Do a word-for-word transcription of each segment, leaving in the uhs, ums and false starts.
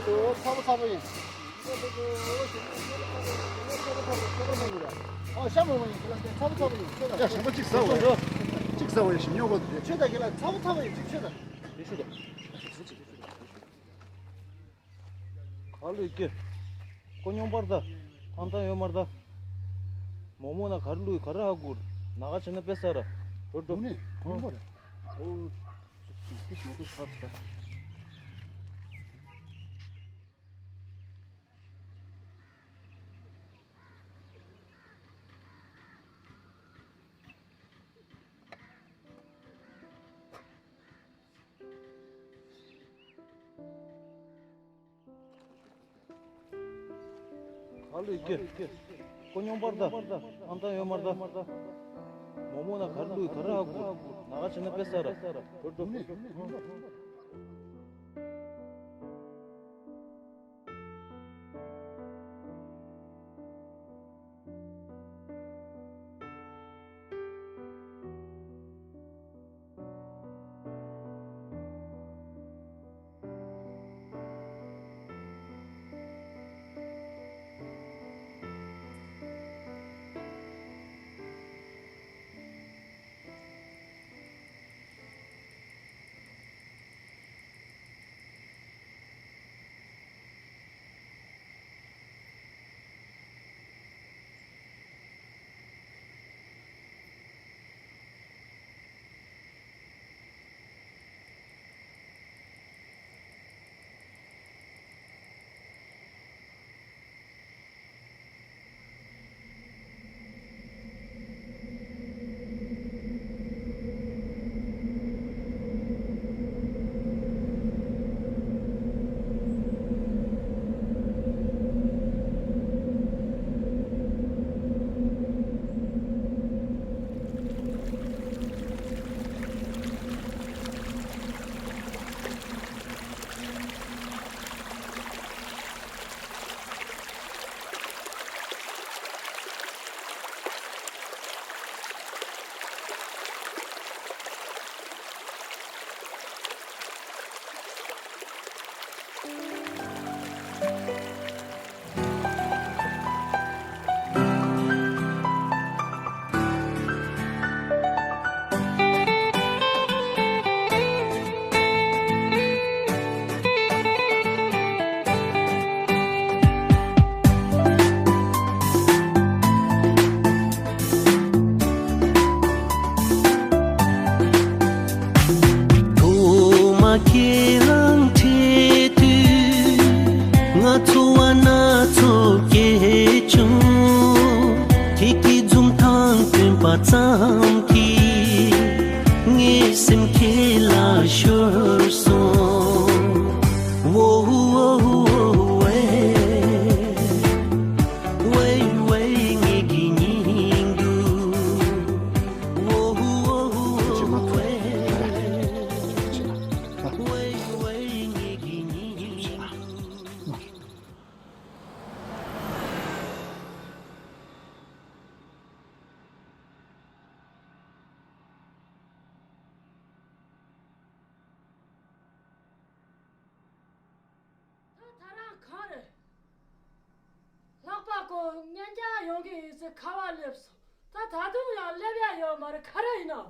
ཚ་པོ་ཚ་པོ་ཡིན། ཨོ་ཤ་མོ་མོ་ཡིན། ཁྱོད་ལ་ཚ་པོ་ཚ་པོ་ཡིན། ཁྱོད་ལ་ཞིམ་པོ་གཅིག་ཟ་འོ། གཅིག་ཟ་འོ་ཡ། ཞིམ་ཉོ་གོ་དེ། ཁྱོད་ལ་ཁྱོད་ལ་ཚ་པོ་ཚ་པོ་ཡིན། གཅིག་ཁྱོད་ལ། དེ་ཤུ་དེ། ག་ལུས་ཀྱི། ཁོ་སྙོམས་པར་ད། ཐང་ཐང་ཡོད་མར་ད། མོག་མོག་ན་ག་རེ་ལུས་ག་རེ་ཧ་གོ། ན་ག་བྱས་ན་དཔེ་ས་ར། འགྲོ་འགྲོ། ནི་སྙོམས་པར། ཨོ། ཅིག་ཅིག་མོ་ཏོ་ཚར་ད། ག་ལུས་ཀྱི། ཁོ་སྙོམས་པར་ད། ཨམ་ཐང་ཡོད་མར་ད། མོག་མོག་ན་ག་རེ་ལུས་ག་རེ་ཧ་གོ། ན་ག་བྱས་ན་དཔེ་ས་ར། འགྲོ་འགྲོ། ཐོག་མ་ཁྱེད་རང་འཕྲད་དུས། ང་ཚོ་བ་སྣ་ཚོགས་སྐྱེས་བྱུང་། ཁྱེད་ཀྱི་འཛུམ་མདངས་སྟོན་པ་ཙམ་གྱིས། ངའི་སེམས་ཁྱེད་ལ་ཤོར་སོང་། ཝོ་ཝོ་ཝེ། ཝེ་ཝེ་ངེད་ཀྱི་སྙིང་སྡུག་ཝོ་ཝོ་ཝེ། ཝེ་ཝེ་ངེད་ཀྱི་སྙིང་སྡུག་ད་ད་རང་གང་རེད། ལྷག་པ་ཀོ་གཉེན་རྒྱག་ཡོང་གི་ཡིན་ཟེར་ཁ་བ་སླེབས་སོང་། ད་ད་དུང་ཡང་སླེབས་ཡ་ཡོད་མ་རེད། ག་རེ་ཡིན་ནམ།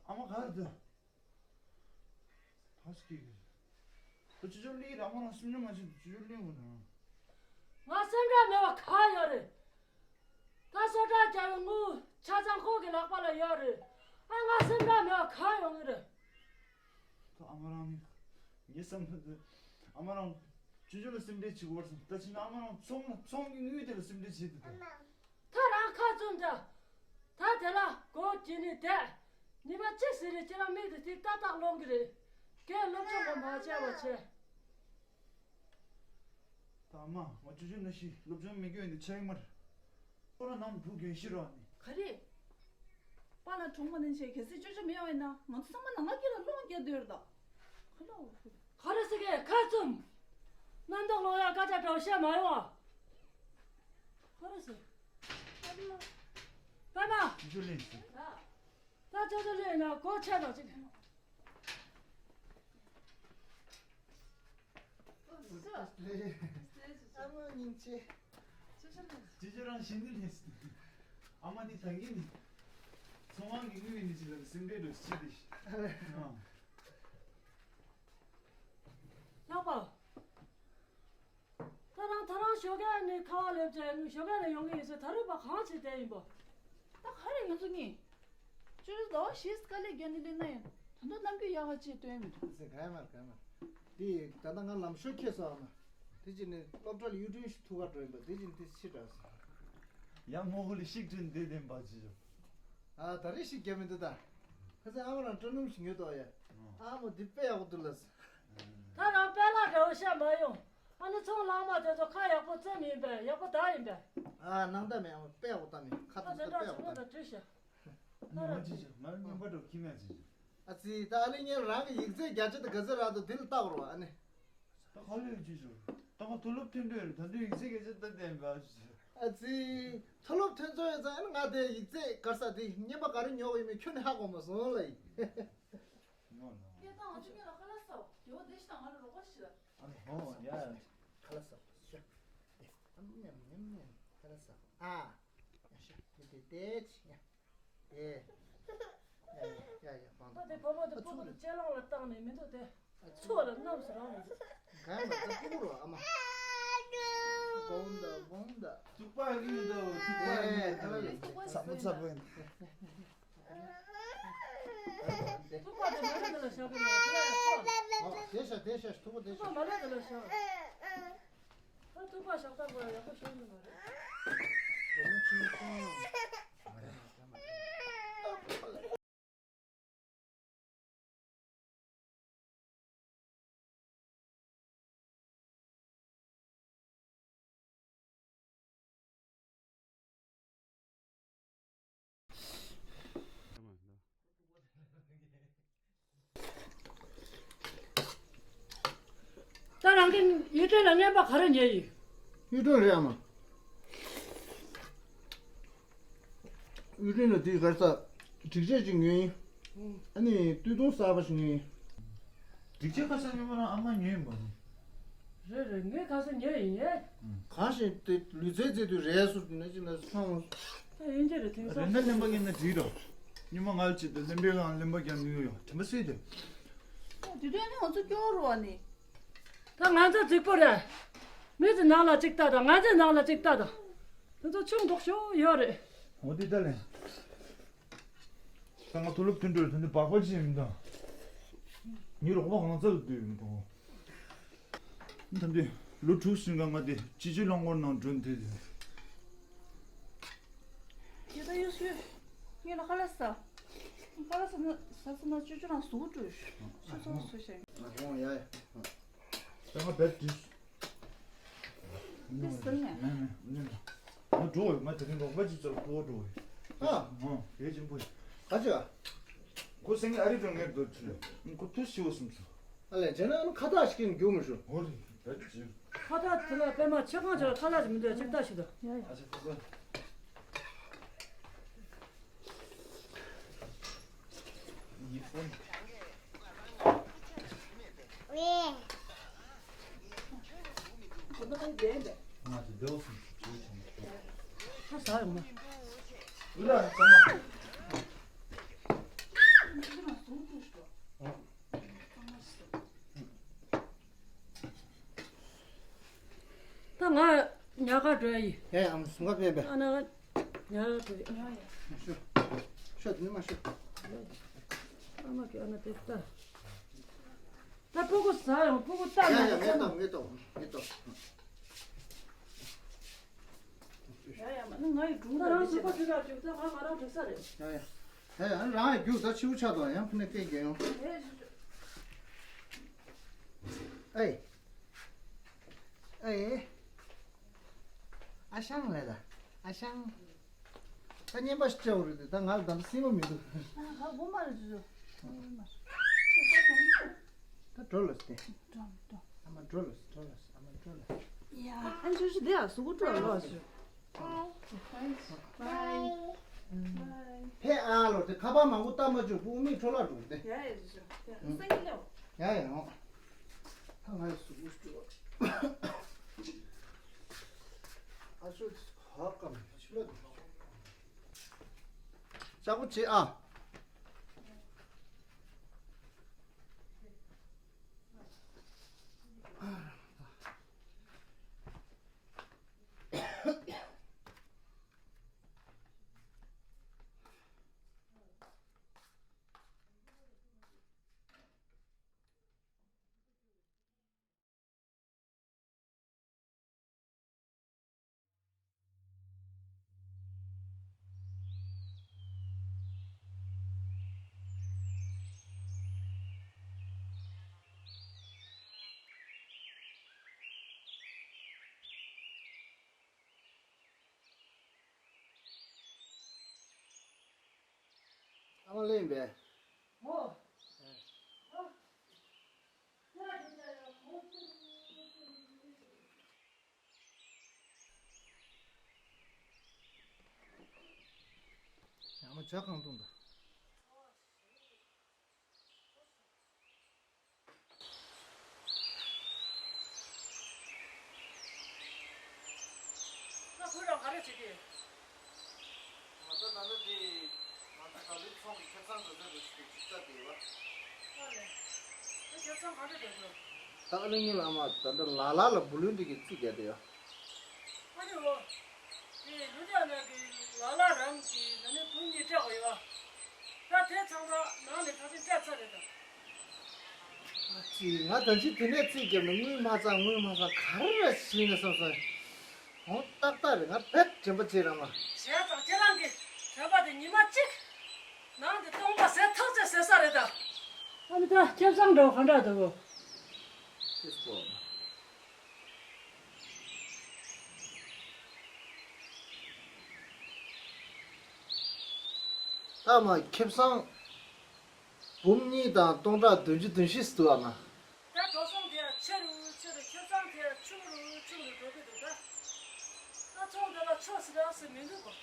ཨ་མ་ག་རེ་འདུག་ད་སྐྱིད་གི། ད་ཅོ་ཅོ་ལི་ར་མོ་རང་སེམས་ཉམས་མ་བྱེད། ཅོ་ཅོ་ལི་ངུ་ན། ང་སེམས་ཁྲལ་མེད་པ་ག་ཡོད་རེད། ད་སོ་ཏྲ་རྒྱལ་བའི་དངུལ་ཆ་ཚང་ཁོ་གི་ལག་པ་ལ་ཡོད་རེད། ཨ་ང་སེམས་ཁྲལ་མེད་པ་ག་ཡོང་གི་རེད། ད་ཨ་མ་རང་ནི་ངའི་བསམ་ཚུལ་དེ་ཨ་མ་རང་ཅོ་ཅོ་ལ་སེམས་ཁྲལ་བྱེད་དགོས་བསམ། ད་ཕྱིན་ཨ་མ་རང་ཚོང་ཚོང་གི་དངུལ་དེ་ལ་སེམས་ཁྲལ་བྱེད་དུ་ད། ད་རང་ཁ་བཙུམ་ད། ད་དེ་ལ་སྒོ་འབྱེད་ནས་བསྡད། ཉི་མ་གཅིག་ཟིན་རེ་ཁྱེད་རང་མིག་དེ་དེ་ཏག་ཏག་ལོང་གི་རེད། རྒན་སློབ་སྦྱོང་ག་མ་བྱས་པ་བྱས། ད་མ་ང་ཅོ་ཅོ་ན་ཤི་སློབ་སྦྱོང་མི་དགོས་ནི་ཆགས་མར། ཁོ་རང་ནང་བུ་རྒན་ཤི་རོགས་ནི། ག་རེ། པཱ་ལགས་གྲོངས་པ་ནང་བཞིན་གལ་སྲིད་ཅོ་ཅོ་མེད་པ་ཡིན་ན་ང་ཚོ་ཚང་མ་ནང་ང་སྐྱེ་ལ་སློང་རྒྱག་སྡོད་རེད་ད། ག་ལ་འོ་ཁུ། ག་རེ་ཟེར་གི་ཁ་བཙུམ། རྣམ་རྟོག་ལོག་ཡ་སྐད་ཆ་འདྲ་བོ་བཤད་མ་ཡོང་ཨ། ག་རེ་ཟེར། པད་མ། ཅོ་ཅོ་ལེན་ཟེར། ད་ཅོ་ཅོ་ལེན་ན་སྒོ་ཕྱེ་རོགས་ཅིག་ཨ་ཙི། ཨ་མ་སྙིང་རྗེ། ཅི་ཅི་རང་བཞིན་ནི་ལས། ཨ་མ་ནི་ད་གིན་ནི། ཚོང་དབང་གི་དངུལ་ནི་ཅི་ལ་སེམས་ཁྲལ་འགྲོ་ཅི་དེ་ཤི། ཨ། ལྷག་པ། ད་རང་ད་རང་ཞོགས་ཀས་ནས་ཁ་བ་ལེབ་བྱས་ནས་ཞོགས་ཀས་ནས་ཡོང་གི་ཡིན་ཟེར། ད་རེས་པ་གང་བྱེད་བསྡད་ཡིན་པ། ད་ག་རེ་ཡོང་ཚོ་ངས། ཅོ་ཅོ་ཟླ་བ་བཞི་དཀའ་ལས་བརྒྱབ་ནས་སླེབས་ན་ཡང་ད་དུང་གནམ་རྒྱུད་ཡག་ག་ཅིག་སྟོན་མི་འདུག་ཟེར་ག་ཡ་མར་ག་ཡ་མར། འདི་ད་ལྟ་ང་ལམ་ཞོར་ཁེལ་སོང་ཨ་མ། དེ་ཅི་ནས་སློབ་གྲྭ་ལ་གཡུ་སྒྲོན་ཞིག་ཐུག་ག་འགྲོ་ཡིན་པ་དེ་ཅི་ནས་དེ་ཕྱི་དྲགས་སོང་། ཡང་སྔོན་གོ་ལ་ཤིག་ཁྲིན་དེ་བདེན་པ་ཅི་བྱུང་། ཨ་ད་རེས་ཤིག་རྒྱབ་མི་འདུག་ད། ཁ་སང་ཨ་མ་རང་སྤྲོ་སྣུམ་ཞིག་ཉོས་ཏོ་ཡ། ཨ་མོ་འདི་དཔེ་ཡག་པོ་འདུག་ལ། ད་རང་དཔེ་ལ་རེ་བ་བཤད་མ་ཡོང་། ཨ་ནི་ཚོང་ལག་མ་དེ་ཚོ་ཁ་ཡག་པོ་བཙེམ་ཡིན་པས་ཡག་པོ་ད་ཡིན་པས། ཨ་ནང་ད་མེད་ཨ་མོ་དཔེ་ཡག་པོ་ད་མེད་ཁ་ད་དེ་ཚོ་དཔེ་ཡག་པོ་ད་མེད། ང་ཅི་ཞིག་ང་རྙིང་པ་འགྲོ་ཁྱི་མེད་ཅི་ཞིག་ཨ་ཙི་ད་ཨ་ལི་ངས་རང་གི་ཡིག་ཚད་བརྒྱ་ཆ་དང་ག་ཚད་རག་འདུག་དེ་ལ་བལྟ་བར་བ་ཨ་ནི། ད་ཧ་ལས་ཅི་ཞིག་ད་ཁོ་མཐོ་སློབ་ཐོན་འདོད་རེད། ད་དུང་ཡིག་ཚད་བརྒྱ་ཆ་ད་བསྟན་པ་ཞིག་ཨ་ཙི། མཐོ་སློབ་ཐོན་ཚོད་ཡོད་ཙང་ཨ་ནི་ང་དེ་ཡིག་ཚད་གར་ས་དེ་རྙིང་པ་ག་རེ་ཉོ་གི་ཡིན་མིན་ཁྱོན་ནས་ཧ་གོ་མ་སོང་ལ་ཡིན། ཉོ་ནོ། སྐད་བཏང་ང་ཚོ་སྐད་ལ་ཁ་ལག་ཟ། རྒྱལ་བོ་བདེ་ཞིག་དང་ང་ལ་རོགས་པ་ཞིག་ཨ་ནི་ཧོ་ཡ། ཁ་ལག་ཟ། ཤ། ཨམ་ཉམ་ཉམ་ཉམ་ཁ་ལག་ཟ། ཨ། ཡ་ཤ་མི་དེ་དེ་ཅི་ཡ། ཨེ། ཡ་ཡ་ཡ་ཡ་བང་། ད་དེ་བུ་མོ་དེ་ཕྲུ་གུ་དེ་ལྕེ་ལོང་ལ་བཏང་ནས་མི་འདུག་སྟེ། ཚུར་ལ་བསྣམས་སུ་རང་མི་འདུག་གང་ལ་ད་ཕྲུ་གུ་རོ་ཨ་མ། བོང་ད་བོང་ད། ཐུག་པ་ཡིན་ད་ཐུག་པ་ཡིན་ད། ཚ་མོ་ཚ་པོ་ཡིན། ཐུག་པ་དེ་མ་རེད་ལ་ཤ་པོ་ནས་ཕུ་ལ་ཡ་ཁོ། དེ་ཤ་དེ་ཤ་ཐུག་པ་དེ་ཤ། ཐུག་པ་མ་རེད་ལ་ཤ། ཨ་ཐུག་པ་ཤ་སྟག་པོ་ཡག་པོ་ཤོར་ནི་མ་རེད། སྒོར་མོ་ཆུང་ཆུང་། ད་རང་གི་གཡུ་སྒྲོན་ལ་རྔན་པ་ག་རེ་ཉོས་ཡིན། གཡུ་སྒྲོན་རེད་ཨ་མ། གཡུ་སྒྲོན་ལ་དེའི་གར་ས་སྒྲིག་ཆས་ཅིག་ཉོས་ཡིན། ཨ་ནི་སྟོད་ཐུང་གསར་པ་ཞིག་ཉོས་ཡིན། སྒྲིག་ཆས་ཁ་ཤས་རྔན་པ་རང་ཨ་མ་ཉོས་ཡིན་པ་ནི། རེད་རེད་ངས་ཁ་སང་ཉོས་ཡིན་ཡེ། གང་ཞིག་དེ་ལུས་རྩལ་རྩེད་དུས་རས་སུ་ནས་ཅི་ལ་སོང་། ད་ཡིན་གྱི་རེད་དེང་སང་། རེད་ན་གླེན་པ་ངན་ན་འགྲིག་རོ། ཉི་མ་ང་ལ་ཅི་ད་གླེན་པའི་ལང་གླེན་པ་རྒྱག་ནུས་ཡོད་དྲན་པ་སྲིད་དེ། དེ་དུས་ནི་ང་ཚོ་སྐྱོ་རུ་བ་ནི། ད་ང་ཚོ་རྫིག་པོ་རེད། མི་ཚོ་ནང་ལ་གཅིག་ལྟ་དང་ང་ཚོའི་ནང་ལ་གཅིག་ལྟ་དང་། དེ་ཚོ་ཆུང་མདོག་ཤོ་ཡོད་རེད། འོ་དེ་ལྟ་ལེ། ད་ང་མཐོ་སློབ་མཐུན་གྲོས་དེ་འདྲ་སྦག་སྦག་ཅིག་མི་འདུག་ངའི་རོགས་པ་གང་ཚ་ལ་སྡོད་མི་འདུག་ད་འདི་ལོ་དྲུག་ཟིན་ག་ང་དེ་སྤྱི་སྤྱོད་རླངས་འཁོར་ནང་འགྲོ་འདོད་དེ། ཡ་ད་ཡོད་ཤོད། ངས་ལ་ཁ་ལག་ཟ། ཁ་ལག་ཟ་ན་ཟ་ཟ་ན་ཅོ་ཅོ་རང་གཟུགས་སྤྲོ་ཤོད། ཤོད་ཚོང་བཟོ་ཤ་ཡིན། ང་ཡ་ཡ། ད་ང་བེད་དྲིས། འདི་ཟིན་ནས། མེད་མེད་མེད་མེད། ང་འགྲོ་འོས་ང་དེ་རིང་རོགས་པ་ཅིག་ཚོར་འགྲོ་འགྲོ་འོས། ཨ། ཨ། ཡོད་ཅིང་པོ། ག་ཅི་ཨ། ཁོ་སེང་གེ་ཨ་རི་རང་ངེར་སྡོད་ཚུལ། ཁོ་ཐུ་ཤི་བོ་སུམ་སུ། ཨ་ལས་བྱས་ན་ཨ་ནི་ཁ་བཏགས་ཤིག་གིས་རྒྱུག་མི་ཤོར། འོ་རེད་ད་ཅི། ཁ་བཏགས་དེ་ལ་པད་མ་ཆེ་གང་ཆེ་ཁ་ལག་ཅིག་མི་འདུག་ཅིག་ལྟ་ཞིག་ཏུ། ཨ་ཅེ་ཁོ་ཁོ། ཁ་ཟ་ཡོང་ན། ད་ང་ཉལ་ཁར་འགྲོ་ཡ་ཡིན། ཡ་ཡ་ཨ་མ་གཟུགས་ཁ་ཕན་པས། ཨ་ན་ཉལ་ཁར་འགྲོ་ཡ། ཤོ། ཤོ་དེ་ནི་མ་ཤོ། ཨ་མ་གི་ཨ་ན་དེ་ལྟ། ད་སྤུ་གུ་ཟ་ཡོང་སྤུ་གུ་ལྟ་ཡ་ཡ་ཡ་ངས་ལྟ་ངས་ལྟ་ངས་ལྟ། ཡ་ཡ་མ་ནི་ང་ཡི་སྒྲུང་ད་རང་གཟུགས་པོ་ཅི་འདྲ་བྱུང་ད་ང་ང་རང་འགྲིག་ས་རེད། ཡ་ཡ། ཡ་ཡ་ཨ་ནི་རང་ཡ་རྒྱུག་ད་ཕྱི་བོ་ཆགས་དང་ཡང་ཁོ་ནས་སྐད་རྒྱག་ཡོང་། ཨེ། ཨེ། ཨ་ཞང་ལས་ད། ཨ་ཞང་། ད་བརྙན་པ་ཞིག་བཅར་བ་རེད་དེ་ད་ང་ལ་ད་ལྟ་སེམས་པ་མི་འདུག་ཨ་ཧ་གོ་མ་རེད་ཅུ་ཅུ། ད་འགྲོ་ལ་སྟེ། འགྲོ་འགྲོ། ཨ་མ་འགྲོ་ལ་འགྲོ་ལ་ཨ་མ་འགྲོ་ལ། ཡ་ཨ་ཅུ་ཅུ་དེ་ཡ་གཟུགས་པོ་འགྲོ་ལ་ལོག་ཅུ། ཕེ་ཨ་ལོ་དེ་ཁ་པར་མང་པོ་བཏབ་མ་བཅུག་བུ་མིག་འཕྲོ་བརླག་འགྲོ་དེ། ཡ་ཡ་ཅུ་ཅུ། ཡ་སང་ཉིན་ལེའོ། ཡ་ཡ་ཡོང་། ད་ང་ཡི་གཟུགས་པོ་ཞུ། ལྕགས་པོ་བྱེད་ཨ། ཨ་མ་ལེན་པས། ཨོ། ཡང་མ་ཇ་གང་འཐུང་ད། ད་ཁོས་རང་ག་རེ་བྱེད་ཀྱི། ང་ཚོ་ད་ལྟ་དེ་ང་ཚོ་ད་ལོའི་ཚོང་གི་ཁེ་བཟང་འགྲོ་ཚད་འགྲོ་ཞིག་གི་ཅིག་ལྟ་དེ་བ། ཨ་ལེ། ད་ཁེ་བཟང་ག་འདྲ་འགྲོ་འགྲོ། ད་ཨ་ལེ་ངེད་ལ་ཨ་མ་ད་ལྟ་ལ་ལ་ལ་བུ་ལོན་འདི་གི་རྩིས་རྒྱག་དེ་ཡ། ཨ་ནི་འོ། དེ་ལུ་ཏ་ན་གི་ལ་ལ་རང་གི་ད་ནི་བུ་གཉིས་སྤྲད་དགོས་ཡོད་པ། ད་དེ་ཚང་མ་ནང་ནས་ཁ་སང་སྤྲད་ཚར་རེད་ད། ཨ་ཙི། ང་ད་ཅི་དེ་ནས་རྩིས་བརྒྱབ་ནས་དངུལ་མ་ཚང་དངུལ་མ་ཚང་ག་རེ་བྱས་ནས་བསམ་སོང་། འོ་ཏག་ཏག་རེད། ང་བེད་དྲན་པ་བྱེད་རང་མ། བྱས་ཙང་ཁྱེད་རང་གི་དྲན་པ་དེ་ཉི་མ་གཅིག་ནང་དུ་སྟོང་པ་ཟད་ཐག་ཆོད་ཟེར་ས་རེད་ད། ཨ་ནི་ད་ཁེ་བཟང་འདྲ་བོ་ག་འདྲ་འདུག་གོ། ཅེས་པོ། ད་མ་ཁེ་བཟང་འབུམ་གཉིས་དང་སྟོང་ཕྲག་བདུན་ཅུ་དོན་བཞི་འདུག་ཨ་མ། ད་འགྲོ་སོང་དེ་ཡང་ཆེ་རུ་ཆེ་རུ་ཁེ་བཟང་དེ་ཡང་ཆུང་རུ་ཆུང་རུ་འགྲོ་གི་འདུག་ད། ད་ཚོང་འདི་ལ་ཆོག་ཟེར་ཡང་ཟེར་མི་འདུག་གོ།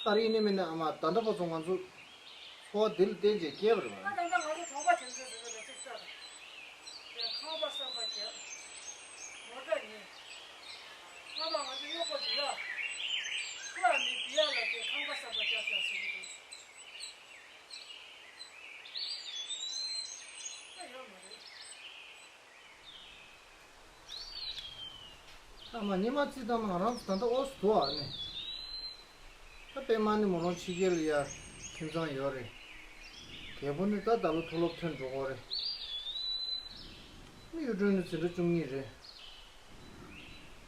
ཨ་རི་ནི་མིན་ན་ཨ་མ་ད་ལྟ་བར་དུ་ང་ཚོ་འཚོ་བ་འདི་ལ་བརྟེན་བྱས་སྐྱེས་པ་རེད་པ། ད་ད་ལྟ་ང་ཚོ་གྲོང་པ་དེ་ཚོའི་ཟེར་ན་ཅིག་ལྟ་དང་། དེ་ཁང་པ་གསར་པ་བརྒྱབ། མོ་ཊ་ཉོས། སྔ་མ་ང་ཚོ་གཡོག་པོ་དེ་ལ་ཁུ་ཨ་མི་བི་ཡ་ལ་དེ་ཁང་པ་གསར་པ་བརྒྱབ་བཞག་ཟེར་གྱི་འདུག་ད་ཡོད་མ་རེད། ཨ་མ་ཉི་མ་རྩིས་བཏང་ན་ང་རང་ཚོ་ད་ལྟ་ཨོ་སི་འདུག་ཨ་ནི། ད་པད་མ་ནི་མོ་རང་ཕྱི་རྒྱལ་ལ་ཡ་ཁྱིམ་ཚང་ཡོད་རེད། རྒད་པོ་ནི་ད་ད་ལོ་མཐོ་སློབ་ཐོན་འགྲོ་གི་རེད། ནི་གཡུ་སྒྲོན་ནི་འཛིན་གྲྭ་བཅུ་གཉིས་རེད།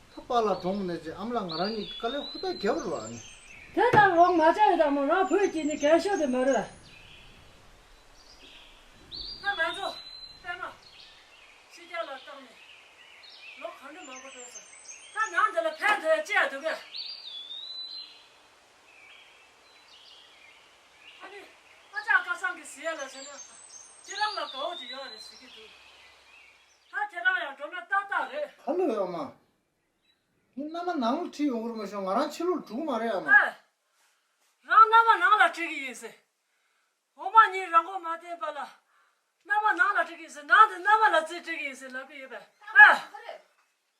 ད་པཱ་ལགས་གྲོངས་ནས་ཅི་ཨ་མ་ལགས་ང་རང་གཉིས་དཀའ་ལས་ཧུར་ཐག་བརྒྱབ་པ་རེད་པ་ཨ་ནི། དེ་ལྟར་འོང་མ་བྱ་ཡོད་དམ་མོ་རང་བུ་གཅིག་ནི་རྒན་ཤོས་དེ་མ་རེད། ད་ང་ཚོ་པད་མ་ཕྱི་རྒྱལ་ལ་བཏང་ནས་ལོ་ག་འདྲ་མང་པོ་འགྲོ་སོང་། ད་ནང་དེ་ལ་ཕན་ཐོགས་ཅི་ཡང་འདུག་གས། ཨ་ནི་ཨ་ཅག་སྐལ་བཟང་གིས་ཟེར་ཡ་ལ་བྱས་ན་ཁྱེད་རང་ལ་དགའ་བོ་ཅིག་ཡོད་རེད་ཟེར་གྱི་འདུག་ད་ཁྱེད་རང་ཡང་འགྲོ་ན་ཏག་ཏག་རེད། ག་ལོས་ཨ་མ། ངས་མནའ་མ་ནང་ལ་ཁྲིད་ཡོང་གི་རེད་མ་ཤོང་ང་རང་ཕྱི་ལོགས་འགྲོ་གི་མ་རེད་ཨ་མ། ཨེ། རང་མནའ་མ་ནང་ལ་ཁྲིད་ཀྱི་ཡིན་ཟེར། འོ་མ་གཉིས་རང་མགོ་མ་བརྟན་པ་ལ། མནའ་མ་ནང་ལ་ཁྲིད་ཀྱི་ཡིན་ཟེར་ནང་དུ་མནའ་མ་ལ་རྩིས་ཁྲིད་ཀྱི་ཡིན་ཟེར་ལབ་ཀྱི་ཡོད་པས། ཨེ། ག་རེ།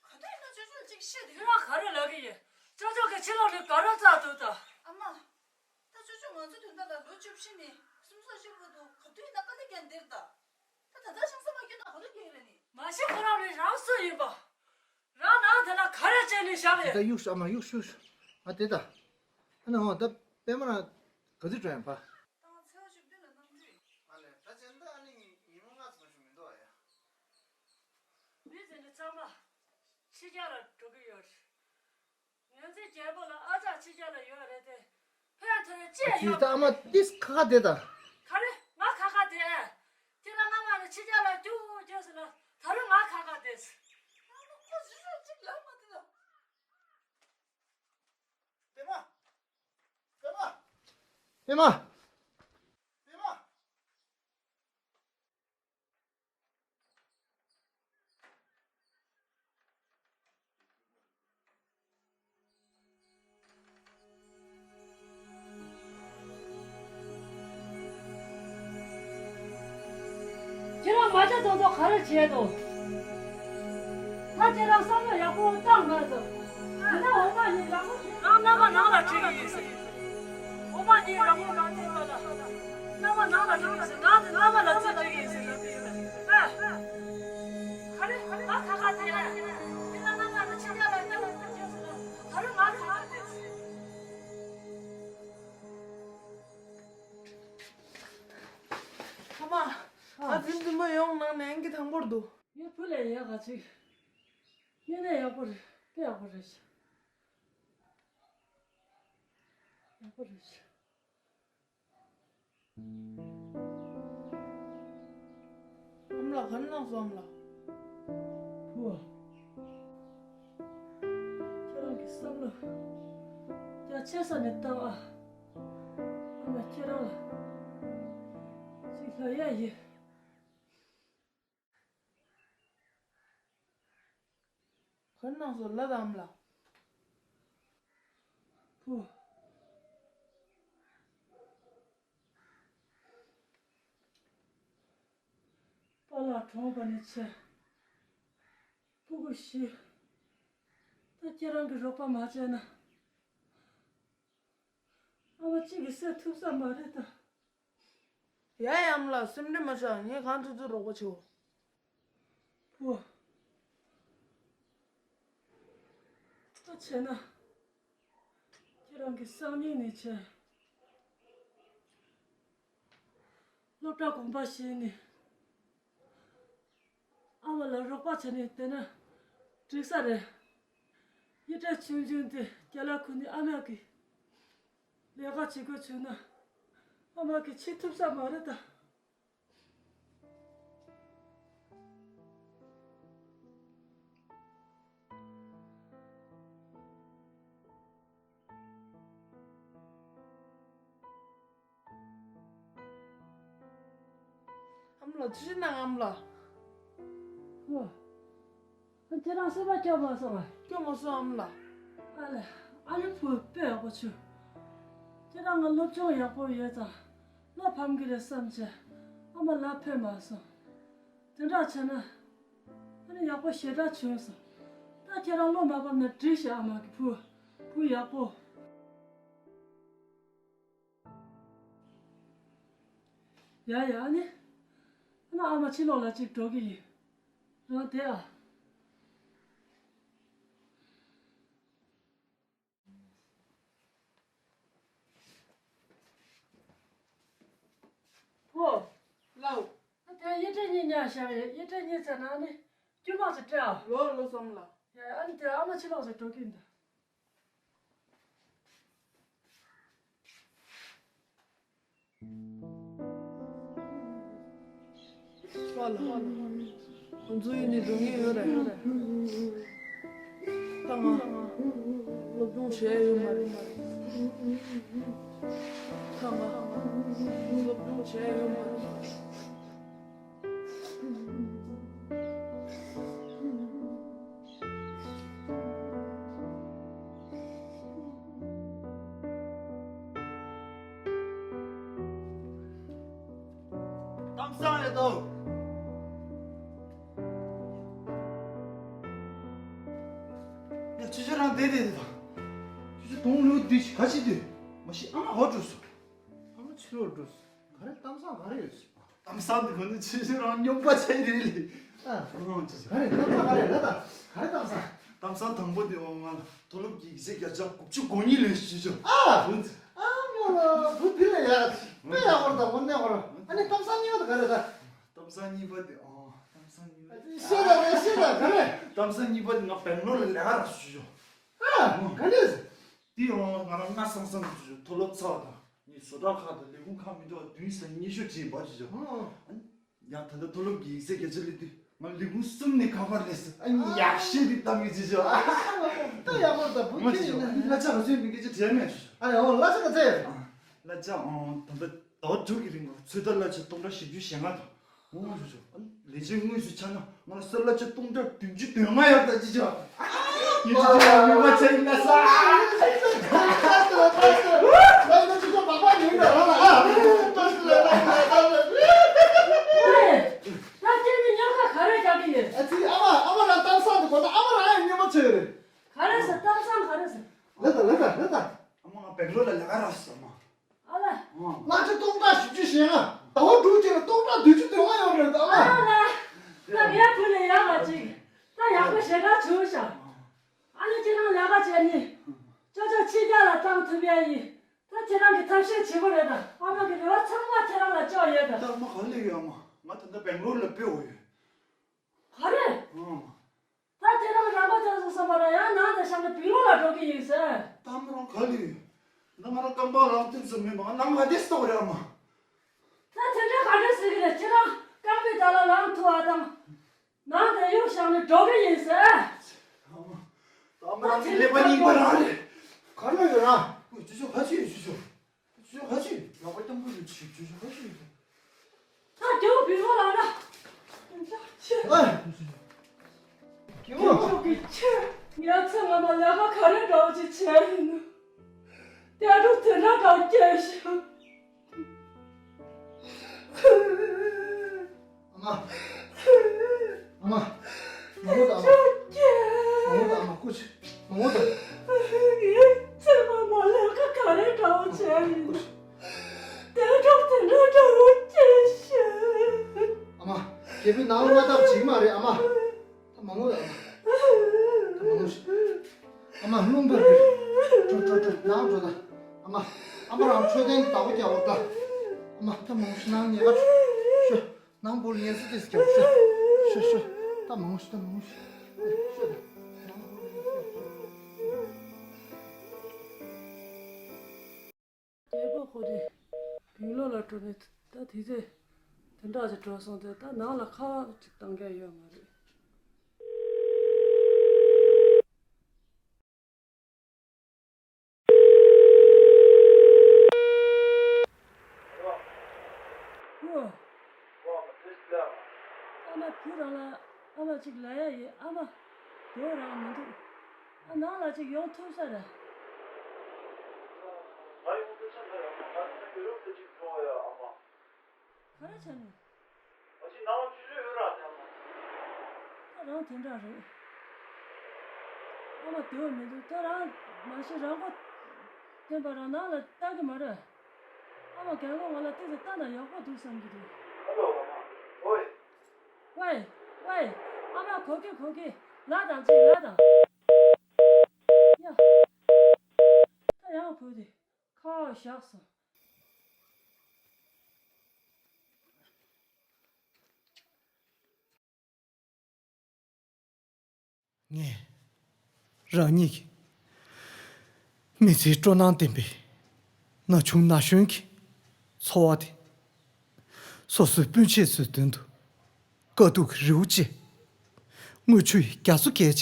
ག་དུས་ཡིན་ན་ཅོ་ཅོ་ཅིག་བཤད་དུས། ཁྱོད་རང་ག་རེ་ལབ་ཀྱི་ཡིན། ཅོ་ཅོ་གི་ཕྱི་ལོགས་ནས་དགའ་རབ་རྩ་འདུག་ད། ཨ་མ། ད་ཅོ་ཅོ་ང་ཚོ་དོན་དག་ལ་ལོ་བཅུ་བཞི་ནས་སུམ་ཅུ་སོ་བཞི་བར་དུ་ག་དུས་ཡིན་ན་དཀའ་ལས་བརྒྱབ་བསྡད་རེད་ད། ད་ད་ལྟ་ཞང་ས་མ་སྐྱོན་ན་ག་དུས་སྐྱོན་རེད་ནི། མ་གཞི་ཁོ་རང་རེད་རང་སུ་ཡིན་པ། རང་ནང་དེ་ལ་ག་རེ་བྱས་ནས་བཞག་ཡོད། ད་གཡུག་ཤོག་ཨ་མ་གཡུག་ཤོག་ཤོག་ཨ་དེ་ད། ཨ་ནི་འོ་ད་པད་མ་རང་ག་དུས་འགྲོ་ཡང་པ། ད་ང་ཚེས་པ་བཅུ་བདུན་ལ་གནམ་གྲུ་ཡིན། ཨ་ལས་ད་བྱས་ན་ད་ཨ་ནི་ཉི་ཉི་མ་ལྔ་ཙམ་ཞིག་མི་འདུག་ཨ་ཡ། མི་དེ་ནི་ཚང་མ་ཕྱི་རྒྱལ་ལ་འགྲོ་གི་ཡོད་རེད། ངོས་འཛིན་རྒྱལ་པོ་ལ་ཨ་ཅག་ཕྱི་རྒྱལ་ལ་ཡོད་རེད་དེ། ཕན་ཐོགས་ཅི་ཡང་ཡོད་མ་རེད། ད་ཨ་མ་ཏིས་ཁ་ཁ་བསྡད་ད། ག་རེ་ང་ཁ་ཁ་བསྡད། ཁྱེད་རང་སྔ་མ་ནས་ཕྱི་རྒྱལ་ལ་རྒྱུགས་རྒྱུགས་ཟེར་ལ་ད་རུང་ང་ཁ་ཁ་བསྡད། ཨ་མ་ཁོ་ཟུར་ཟུར་ཅིག་ལབ་མ་བསྡད་ད། པད་མ། པད་མ། པད་མ། པད་མ། ཁྱེད་རང་མ་བྱ་དོ་དོ་ག་རེ་བྱས་དོ། ད་ཁྱེད་རང་བསམ་བློ་ཡག་པོ་བཏང་མ་ཐུབ། དེ་ནས་འོ་མ་ནི་ལག་པ་ཁྱེད་རང་མནའ་མ་ནང་ལ་ཁྲིད་ཀྱི་ཡིན་ཟེར། འོ་ མ་ཡིན་རང་ངོ་རང་ཚོའི་བར་ལ། མནའ་མ་ནང་ལ་འགྲོ་མི་སྲིད། ནང་དུ་མནའ་མ་ལ་རྩིས་སྤྲད་ཀྱི་ཡིན་ཟེར་ལབ་ཀྱི་ཡོད་པས། ཨ། ག་རེ། ང་ཁ་ཁ་དེ། དེ་ལ་མནའ་མ་ལ་ཕྱི་རྒྱལ་ལ་མནའ་མ་ལ་རྒྱག་ཟེར་ལ། ག་རེ། ང་ཁ་ཁ་དེ། ཨ་མ། ཨ་འཛིན་འཛིན་མ་ཡོང་ནང་ནས་ཨང་ཀི་དང་པོར་འདུག་ངའི་བུ་ལས་ཡག་ག་ཅིག་ངས་ནས་ཡག་པོ་རེད། དཔེ་ཡག་པོ་རེད་ཤག་ཡག་པོ་རེད་ཤག་ཨ་མ་ལགས། ག་རེ་གནང་སོང་། ཨ་མ་ལགས། བུ། ཁྱེད་རང་གི་བསམ་བློ་རྒྱ་ཆེ་ས་ནས་བཏང་ཨ། ཨ་མ་ཁྱེད་རང་ལ་ཅིག་ལབ་ཡ་ཡོད། ག་རེ་གནང་སོང་། ལབ་དང་། ཨ་མ་ལགས། བུ། པཱ་ལགས་གྲོངས་པ་ནས་བྱས་སྤུ་གུ་བཞི། ད་ཁྱེད་རང་གིས་རོགས་པ་མ་བྱས་ན། ཨ་མ་གཅིག་གིས་སེལ་ཐུབ་ས་མ་རེད་ད། ཡ་ཡ། ཨ་མ་ལགས། སེམས་ཁྲལ་མ་བྱ། ངས་གང་ཐུབ་ཐུབ་རོགས་པ་བྱེད། བུ། ད་བྱས་ན། ཁྱེད་རང་གི་སང་ཉིན་ནས་བྱས། སློབ་གྲྭ་གོམ་པ་བཞེས་ནས། ཨ་མ་ལ་རོགས་པ་བྱས་ནས་བསྡད་ན་འགྲིག་ས་རེད། གཡུ་སྒྲ་ཆུང་ཆུང་དེ་རྒྱ་ལ་ཁུར་ནས་ཨ་མ་གི་ལས་ཀ་བྱེད་དགོས་བྱུང་ན། ཨ་མ་གིས་བྱེད་ཐུབ་ས་མ་རེད་ད། ཨ་མ་ལགས། ཅི་ཞིག་གནང་། ཨ་མ་ལགས། ཨོ། ཁྱེད་རང་སེམས་པ་སྐྱོ་མ་སོང་ཨ། སྐྱོ་མ་སོང་། ཨ་མ་ལགས། ཨ་ལས། ཨ་ནི་བུ་དཔེ་ཡག་པོ་བྱུང་། ཁྱེད་རང་ང་སློབ་སྦྱོང་ཡག་པོ་ཡོད་ཙང་བློ་ཕམ་གི་རེད་བསམ་བྱས་ཨ་མ་ལབ་ཕོད་མ་སོང་། དེ་འདྲ་བྱས་ན་ཨ་ནི་ཡག་པོ་ཞེ་དྲག་བྱུང་སོང་། ད་ཁྱེད་རང་བློ་མ་ཕམ་ན་འགྲིག་ཤག་ཨ་མ་གི་བུ། བུ་ཡག་པོ། ཡ་ཡ། ཨ་ནི། ཨ་ནི་ཨ་མ་ཕྱི་ལོགས་ལ་ཅིག་འགྲོ་གི་ཡིན། རང་བསྡད་ཨ། ཨོ། ལགས། ཨ་དེ་གཡུ་སྒྲ་གཉིས་ཉར་བཞག་ཡོད། གཡུ་སྒྲ་གཉིས་ཚར་ན་ཨ་ནི་རྒྱུ་མ་ཚོ་སྤྲད་ཨ། ལོ་ལོ་སོང་ལ། ཡ་ཡ། ཨ་ནི་དེ་ཨ་མ་ཕྱི་ལོགས་ལ་འགྲོ་གི་ཡིན་ད། པཱ་ལགས། ཁོང་ཚོ་ཡིན་ནི་འགྲོ་ངེས་ཡོད་རེད། ད་ང་སློབ་སྦྱོང་བྱས་ཡོད་མ་རེད། ད་ང་སློབ་སྦྱོང་བྱས་ཡོད་མ་རེད། གཏམ་བཟང་རེད་དོ། ཡ། ཆུ་ཆུ་རང་བསྡད་བསྡད་དེ་དང་། ཆུ་ཆུ་གདོང་ལུས་དུས་ཀྱི་ག་ཅི་དུས། མ་གཞི་ཨ་མ་ཧོ་འགྲོ་སོང་། ཨ་མ་ཕྱི་ལོགས་འགྲོ་སོང་། ག་རེ་གཏམ་བཟང་ག་རེ་ཡོད་སོང་། གཏམ་བཟང་དེ་ག་ནི་ཆུ་ཆུ་རང་སྨྱོན་པ་བྱས་རེད་ལེ། ཨ། ཨ། ཆུ་ཆུ། ག་རེ་གཏམ་བཟང་ག་རེ་ལབ་ད། ག་རེ་གཏམ་བཟང་། གཏམ་བཟང་དང་པོ་དེ། འོ། ང་ལ་མཐོ་སློབ་ཀྱི་ཡིག་ཚད་བརྒྱ་ཆ་དགུ་བཅུ་གོ་གཉིས་ལོན་ཞུས་ཆོག་ཨ། ཨ་མ་ལ་བུ་འདི་ལ་ཡ་དཔེ་ཡག་པོ་རེད་ད། དངོས་གནས་ཁོ་རང་། ཨ་ནི་གཏམ་བཟང་གཉིས་པ་དེ་ག་རེ་ད། གཏམ་བཟང་གཉིས་པ་དེ། ཨོ། གཏམ་བཟང་གཉིས་པ་དེ། ཤེས་ད་རེད། ཤེས་ད། ག་རེ། གཏམ་བཟང་གཉིས་པ་དེ་ང་སྦེང་ལོར་ལ་ལས་ཀ་རག་ཞུ་ཆོག་ཨ། ག་ནས། དེ་ཡང་ང་རང་སྔ་སང་སང་གི་ཞུ་ཆོག་མཐོ་སློབ་ཚར་བ་དང་ངས་བཟོ་གྲྭ་ཁག་དང་ལས་ཁུངས་ཁག་མི་འདྲ་བ་བདུན་ཙམ་སྙན་ཞུ་བྲིས་པ་ཞུ་ཆོག་ཨ། ཡང་ད་ལྟ་མཐོ་སློབ་ཀྱི་ཡིག་ཚད་བརྒྱ་ཆ་སླེབས་དུས་ང་ལས་ཁུངས་གསུམ་ནས་ཁ་པར་སླེབས་སོང་། ཨ་ནི་ཡག་ཤོས་དེ་གཏམ་གྱི་ཅི་ཆོག་ཨ། ད་ཡག་པོ་ད་བུ། ཁྱེད་ཡིན་ན་གླ་ཆ་ག་ཚོད་མི་སྐད་ཆ་དྲན་མེད་ཆོག་ཨ་ཡ། འོ། གླ་ཆ་ག་ཚོད། གླ་ཆ། ཨང་། ད་ལྟ་ཟླ་བ་དྲུག་གི་རིང་ལ་ཚོད་ལྟ་གླ་ཆ་སྟོང་ཕྲག་བཞི་བཅུ་ཞེ་ལྔ་དང་། འོ་ཞུ་ཞུ། ལས་བྱེད་དངོས་སུ་ཆགས་ན་ང་ལ་གསར་གླ་ཆ་སྟོང་ཕྲག་བདུན་ཅུ་དོན་ལྔ་ཡར་ལྟ་ཅི་ཆོག་ཡིན་ཅི་ཆོག་མི་མ་ཆ་ཡིན་ན་ས། ད་ཁྱེད་ནི་ཉོ་ཁ་ག་རེ་རྒྱག་གི་ཡོད། ཨ་ལས། ད་ཁྱེད་ནི་ཉོ་ཁ་ག་རེ་རྒྱག་གི་ཡོད། ཨ་ཙི། ཨ་མ། ཨ་མ་རང་གཏམ་བཟང་དེ་གོ་ད། ཨ་མ་རང་ཡང་སྨྱོན་པ་བྱས་ཡོད་རེད། ག་རེ་ཟེར། གཏམ་བཟང་ག་རེ་ཟེར། ལ་ད་ལ་ད་ལ་ད། ཨ་མ་ང་སྦེང་ལོར་ལ་ལས་ཀ་རག་སོང་། ཨ་མ། ད་སྦེང་ལོར་ལ་སྤོས་འོ་ཡོད། ག་རེ། ཨང་། ད་དེ་རིང་རང་པ་ཅག་ཚོ་བསམ་པ་ན་ཡང་ནང་དེ་བཞག་ནས་བིང་ལོ་ལ་འགྲོ་གི་ཡིན་ཟེར། ད་མོ་རང་ག་ལ་ཡོད། ད་ང་རང་རྐང་པ་ལངས་ཐུབ་ས་མེད་པ་ནང་ང་དེ་སྟོག་རེད་ཨ་མ། ད་དེ་འདྲ་ག་འདྲ་ཟེར་གི་རེད། ཁྱེད་རང་རྐང་པའི་བརྡ་ལ་ལངས་ཐུབ་པ་དང་། ནང་དེ་གཡུག་བཞག་ནས་འགྲོ་གི་ཡིན་ཟེར། ཨ་མ། ད་མོ་རང་གི་ཀླད་པ་རྙིང་པ་རང་རེད། ག་རེ་ཡོད་ར། ཅོ་ཅོ་ཁ་ཆེ་ཡོད་ཅོ་ཅོ། ཅོ་ཅོ་ཁ་ཆེ་ཡོད། ལག་པ་སྐྱོང་པོ་ཡོད་ཅོ་ཅོ་ཁ་ཆེ་ཡོད། ད་རྒྱལ་པོ་བིང་བ་ལ་ན། ཨ། རྒྱལ་པོ་གི་ཆེ། ངའི་ཚེ་སྔ་མ་ལས་ཀ་ག་རེ་འདྲ་བོ་ཅིག་བྱས་ཡིན་ནམ། དེ་འདྲ་དེ་འདྲ་འདྲ་བོ་སྐྱེས་ཤིང་། ཨ་མ། ཨ་མ། མ་ངུ་ད་ཨ་མ། མ་ངུ་ད་ཨ་མ། སྐུ་མཁྱེན། མ་ངུ་ད། ངའི་ཚེ་སྔ་མ་ལས་ཀ་ག་རེ་འདྲ་བོ་བྱས་ཡིན་ནམ། དེ་འདྲ་དེ་འདྲ་འདྲ་བོ་སྐྱེས་ཤིང་། ཨ་མ། རྒྱལ་པོའི་ནང་ལ་མ་བཏབ་བྱེད་ཀྱི་མ་རེད་ཨ་མ། ད་མ་ངུ་ཨ་མ། ད་མ་ངུ་ཤིག་ཨ་མ་རླུང་འཕར་གྱི་རེད། འགྲོ་འགྲོ་འགྲོ་ནང་འགྲོ་ད། ཨ་མ། ཨ་མ་རང་འཕྲོད་བསྟེན་གྱི་བདག་པོ་རྒྱག་འོ་ད། ཨ་མ་ད་མ་ངུ་ཤིག་ནང་ཉལ་ཁ་ཤོག་ཤོག་ནང་བུར་ངལ་གསོ་ཏོག་ཙམ་རྒྱག་ཤོག་ཤོག་ཤོག་ད་མ་ངུ་ཤིག་ད་མ་ངུ་ཤིག་ཤོག་ད། ནང་བུར་ངལ་གསོ་རྒྱག་ཤོག་རྒྱལ་པོ་ཁོ་དེ་བིང་ལོ་ལ་འགྲོ་ནས་ད་དེ་ཚེ་དེ་འདྲ་ཅིག་འགྲོ་སོང་སྟེ་ད་ནང་ལ་ཁ་བ་ཅིག་བཏང་མཁན་ཡོད་མ་རེད། ཨ་མ་བུ་རང་ལ་ཨ་མ་གཅིག་ལབ་ཡ་ཡིན། ཨ་མ་དེ་རང་མི་འདུག་ཨ་ནང་ལ་གཅིག་ཡོང་ཐུབ་ས་རེད། ང་ཡོང་ཐུབ་ས་མེད་ཨ་མ། ང་ད་ཡུ་རོབ་ལ་གཅིག་འགྲོ་བ་ཡ་ཨ་མ། ག་རེ་བྱས་ནས། ཨ་ཅེ་ནང་ལ་ཆུ་ཚོད་ཡོད་ར་དེ་ཨ་མ། ད་རང་དེ་འདྲ་རེད། ཨ་མ་བདེ་བ་མི་འདུག་ད་རང་མ་གཞི་རང་མགོ་ཐོན་པ་རང་ནང་ལ་ལྟ་གི་མ་རེད། ཨ་མ་རྒན་གོག་ང་ལ་ཏོག་ཙམ་ལྟ་ན་ཡག་པོ་འདུག་བསམ་གྱི་འདུག་ཨ་ལོ་ཨ་མ། ཝེ། ཝེ། ཝེ། ཨ་མ་གོ་གི་གོ་གི། ལབ་དང་ཅིག་ལབ་དང་། ཡ། ད་ཡང་བུ་དེ་ཁ་བཞག་སོང་། ངས་རང་ཉིད་ཀྱི་མི་ཚེའི་སྤྲོ་སྣང་ལྡན་པའི་ན་ཆུང་ན་གཞོན་གྱི་འཚོ་བ་དེ་སོ་སོའི་སྤུན་མཆེད་ཚོའི་མདུན་དུ་དཀའ་སྡུག་གི་རི་བོ་བཅད། རྔུལ་ཆུ་ཡི་རྒྱ་མཚོ་བརྒལ་བྱས།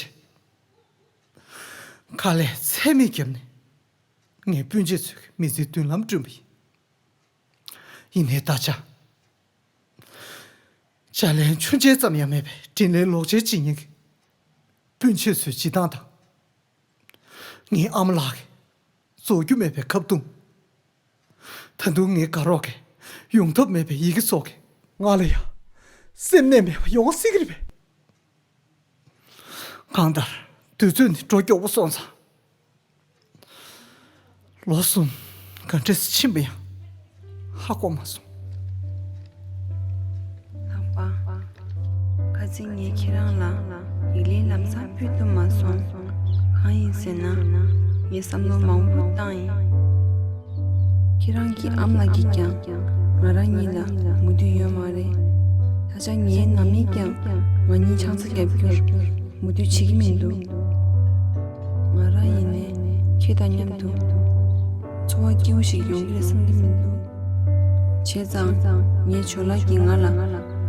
དཀའ་ལས་ཚད་མེད་བརྒྱབ་ནས་ངས་སྤུན་མཆེད་ཚོའི་མི་ཚེའི་མདུན་ལམ་བསྐྲུན་པ་ཡིན། ཡིན་ནའི་ད་ཆ། ལྕགས་ལན་ཆུ་མཇལ་ཙམ་ཡང་མེད་པའི་དྲིན་ལན་ལོག་མཇལ་བྱེད་མཁན་གྱི་སྤུན་མཆེད་ཚོའི་བྱེད་སྟངས་དང་། ངའི་ཨ་མ་ལགས་ཀྱི་རྫོགས་རྒྱུ་མེད་པའི་ཁ་བརྡུང་། ད་དུང་ངའི་དགའ་རོགས་ཀྱི་ཡོང་ཐབས་མེད་པའི་ཡི་གེ་སོགས་ཀྱིས་ང་ལ་ཡང་སེམས་ནད་མེད་པ་ཡོང་སྲིད་ཀྱི་རེད་པས། གང་ལྟར་དུས་ཚོད་ནི་འགྲོ་མགྱོགས་པོ་སོང་ཙང་། ལོ་གསུམ་ག་འདྲས་ཕྱིན་པ་ཡང་ཧ་གོ་མ་སོང་། ལགས་པ། ཁ་སང་ངས་ཁྱེད་རང་ལ་ཡིག་ལན་ལམ་སང་ཕུལ་ཐུབ་མ་སོང་། གང་ཡིན་ཟེར་ན། ངས་བསམ་བློ་མང་པོ་བཏང་ཡིན། ཁྱེད་རང་གི་ཨ་མ་ལགས་ཀྱིས་ཀྱང་ང་རང་གཉིས་ལ་མོས་མཐུན་ཡོད་མ་རེད། ད་ཆ་ངའི་ནང་མིས་ཀྱང་ང་གཉིས་ཆང་ས་བརྒྱབ་རྒྱུར་མོས་མཐུན་བྱེད་ཀྱི་མི་འདུག་ང་རང་ཡིན་ནའི་ཁྱེད་དང་མཉམ་དུ་འཚོ་བ་སྐྱིད་པོ་ཞིག་ཡོང་གི་རེད་བསམ་གྱི་མི་འདུག་བྱས་ཙང་ངའི་ཇོ་ལགས་ཀྱིས་ང་ལ་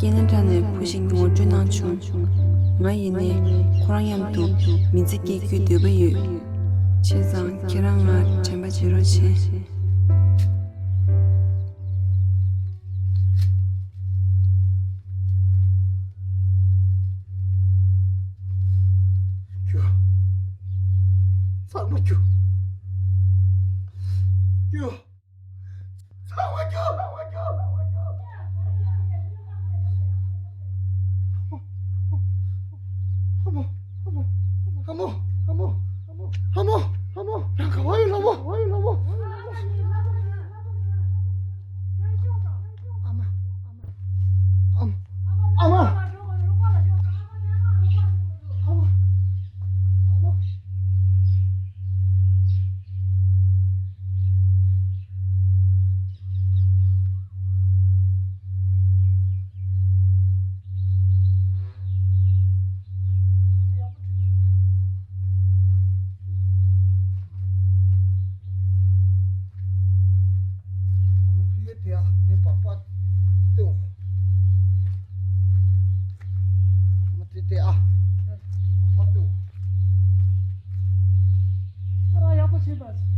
ཀེ་ན་ཌ་ནས་བུ་ཞིག་ངོ་སྤྲོད་གནང་བྱུང་། ང་ཡིན་ནའི་ཁོ་རང་མཉམ་དུ་མི་ཚེ་སྐྱེལ་རྒྱུའི་འདོད་པ་ཡོད། བྱས་ཙང་ཁྱེད་རང་ང་དྲན་པ་བྱེད་རོགས་བྱེད། རྒྱུགས། ཚང་མ་རྒྱུགས། རྒྱུགས། ཚང་མ་རྒྱུགས། ལྷ་མོ། ལྷ་མོ། ལྷ་མོ། ལྷ་མོ། ལྷ་མོ། ལྷ་མོ། ལྷ་མོ། རང་ག་བ་ཡོད། ལྷ་མོ། ག་བ་ཡོད། ལྷ་མོ། ཨ་མ། ཨ་མ། ཨ་མ། ཨ་མ། ཨ་མ། ཨ། ཨ་ཡག་པོ་བྱེད་པ།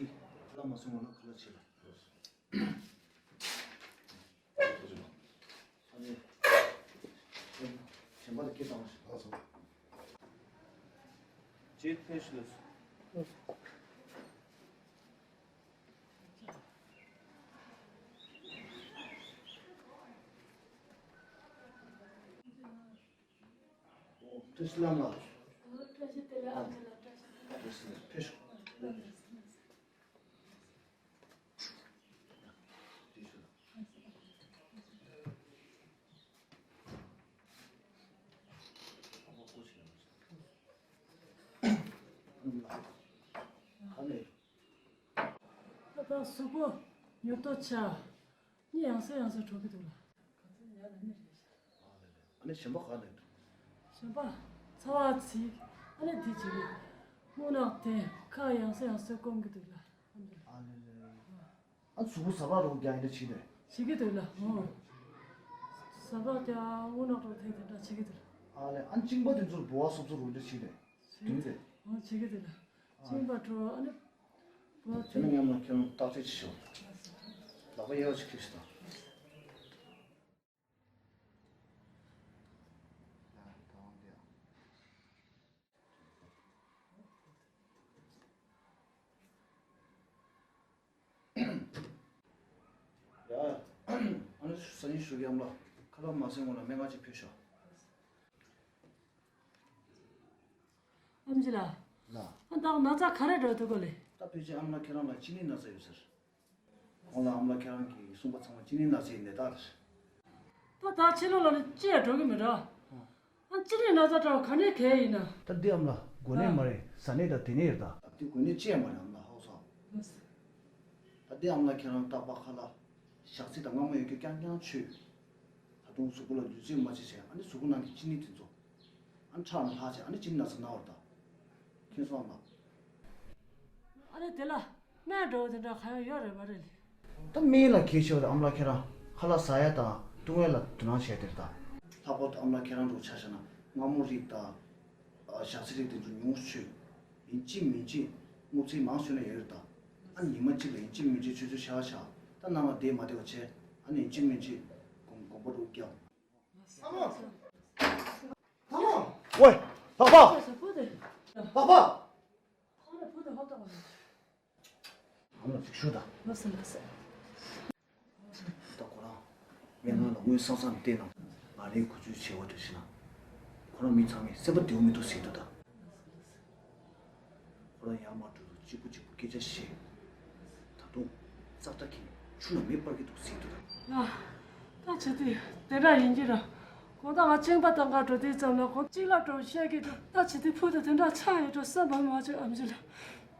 འདི་ལ་མ་སོང་བ་ལ་ཁ་ལག་ཕྱེ་ལ། ཨ་ནི། གཞན་པ་ལ་སྐད་བཏང་བ་ཞིག་ལགས་སོ། ཅེས་ཕེ་ཤི་ལས། བཀྲ་ཤིས་བདེ་ལེགས། ཨ་མ་ལགས། བཀྲ་ཤིས་བདེ་ལེགས། ཨ་མ་ལགས། བཀྲ་ཤིས་བདེ་ལེགས། བཀྲ་ཤིས་བདེ་ལེགས། ཕེབས་ཤོག་ད་ལྟ་གཟུགས་པོ་མྱུར་དུ་ཆག་གཉིད་ཡང་སེ་ཡང་སེ་འགྲོ་གི་འདུག་ལ། ག་ཚོད་ཡར་ལ་གཉིད་རེད་ཤག་ཨ་ནི་གཞན་པ་ག་ནས་འགྲོ། གཞན་པ་ཚ་བ་ཚིག་ཨ་ནི་འདི་བྱེད་གི་རྔུལ་ནག་དེ་ཁ་ཡང་སེ་ཡང་སེ་སྐོམ་གི་འདུག་ལ། ཨ་ནི། ཨ་ལེ་ལེ། ཨ་གཟུགས་པོ་ཟ་བག་རོགས་རྒྱག་ཡིན་འདྲ་བྱེད་དེ། བྱེད་ཀྱི་འདུག་ལ། ཨོ། ཟ་བག་རྒྱག་རྔུལ་ནག་རོགས་དེ་དེ་འདྲ་བྱེད་ཀྱི་འདུག་ལ། ཨ་ལེ། ཨ་གཅིན་པ་དེ་ཚོར་ལྦུ་བ་སོབ་སོབ་རོགས་འདྲ་བྱེད་དེ། བྱེད་ཀྱི་འདུག་ཨོ་བྱེད་ཀྱི་འདུག་ལ། གཅིན་པ་དྲོ་ཨ་ནི། ལྦུ་བ་དེ་ནི་མཉམ་ལ་ཁྱེད་རང་བརྟག་དཔྱད་བྱེད་ཤོག་ལག་པ་གཡས་པ་ཅིག་ཁྱེར་ཤོག་དང་། ཡ། ཨ་ནི་སང་ཉིན་ཞུ་གི་ཨ་མ་ལགས། ཁ་ལག་མ་ཟས་སྔོན་ལ་སྨན་ཁང་ཅིག་ཕེབས་ཤོག་ཨེམ་ཆི་ལགས། ལགས། ཨ་ད་ན་ཚ་ག་རེ་འགྲོ་ཐུབ་གོ་ལེ། ད་ཕལ་ཆེར་ཨ་མ་ལགས་ཁྱེད་རང་ལ་གཅིན་སྙི་ན་ཚ་ཡོད་ཟེར། གོང་ལ་ཨ་མ་ལགས་ཁྱེད་རང་གིས་གསུངས་པ་ཚང་མ་གཅིན་སྙི་ན་ཚའི་ནད་རྟགས་རེད། ད་ད་ཕྱི་ལོགས་ལ་ནི་ཅི་ཡང་འགྲོ་གི་མི་འདུག་ཨ་གཅིན་སྙི་ན་ཚ་འདྲ་བ་ག་ནས་གས་ཡིན་ན། ད་འདི་ཨ་མ་ལགས་འགོས་ནད་མ་རེད། ཟ་ནད་དང་སྡོད་ནད་རེད་ད། ད་འདི་འགོས་ནད་ཅི་ཡང་མ་རེད་ཨ་མ་ལགས། ཧའོ་སོང་། ད་འདི་ཨ་མ་ལགས་ཁྱེད་རང་རྟག་པར་ཁ་ལག་ཞག་ཚི་དང་མངར་མོ་ཡོད་རྒྱུ་རྐྱང་རྐྱང་མཆོད། ད་དུང་གཟུགས་པོ་ལ་ལུས་རྩལ་མ་བྱེད་བྱས་ཨ་ནི་གཟུགས་པོ་ནང་གི་གཅིན་སྙི་དེ་ཚོ་ཨ་ནི་ཁྲག་ནང་ལྷག་བྱས་ཨ་ནི་གཅིན་སྙི་ན་ཚ་ན་བར་ད། མཁྱེན་སོང་ཨ་མ་ལགས། ཨ་ནི་དེ་ལ་སྨན་འདྲ་བོ་དེ་འདྲ་གང་ཡང་ཡོད་རེད་མ་རེད་ལེ། ད་སྨན་ལ་གལ་ཆེ་བ་རེད་ཨ་མ་ལགས་ཁྱེད་རང་ཁ་ལག་ཟ་ཡ་དང་བཏུང་ཡ་ལ་དོ་སྣང་བྱས་དེར་ད། ལྷག་པར་དུ་ཨ་མ་ལགས་ཁྱེད་རང་འདྲ་བོ་ཆ་བཞག་ན་མངར་མོ་རིགས་དང་། ཞག་ཚི་རིགས་དེ་ཚོ་ཉུང་ཤོས། ཡིན་གཅིག་མིན་གཅིག་རྔུལ་ཚིལ་མང་ཤོས་ན་ཡོད་རེད་ད། ཨ་ནི་ཉི་མ་གཅིག་ལ་ཡིན་གཅིག་མིན་གཅིག་ཆུ་ཚོད་ཕྱེད་ཀ་ཆགས་ད་ནང་ལ་བསྡད་མ་བསྡད་པ་བྱས་ཨ་ནི་ཡིན་གཅིག་མིན་གཅིག་སྒོམ་སྒོམ་པ་རུ་བརྒྱབ། ཨ་མ། ཨ་མ། ཝེ། ལགས་པ། ལགས་པ། ཨ་མ་ལགས་ཅིག་ཞུ་ད། ལགས་སོ་ལགས་སོ། སྨན་ཁང་ལ་དངུལ་སང་སང་ནས་བལྟས་ན། ང་རའི་གོ་ཚོད་ཆེ་བ་འདྲ་ཞིག་ན། ཁོ་རང་མི་ཚང་མས་སེམས་པ་བདེ་བོ་མི་འདུག་ཟེར་འདུག་ད། ཁོ་རང་ཡར་མར་འགྲོ་དུས་གཅིག་པུ་གཅིག་པུ་སྐད་ཆ་བཤད། ད་དུང་ཙག་སྒྲ་གིས་ཆུ་ལ་མེ་སྤར་གྱི་འདུག་ཟེར་འདུག་ད། ལགས། ད་བྱེད་དུས་དེ་འདྲ་ཡིན་གྱི་རེད། དགོང་དག་ང་གཅེན་པ་དང་འགའ་འགྲོ་དུས་ཙམ་ལ་ཁོང་གཅིག་ལ་འགྲོ་བཤད་ཀྱི་འགྲོ། ད་བྱེད་དུས་ཕུག་དེ་དེ་འདྲ་ཆགས་ཡོད་འགྲོ་བསམ་པ་མ་བྱུང་ཨམ་ཆི་ལགས།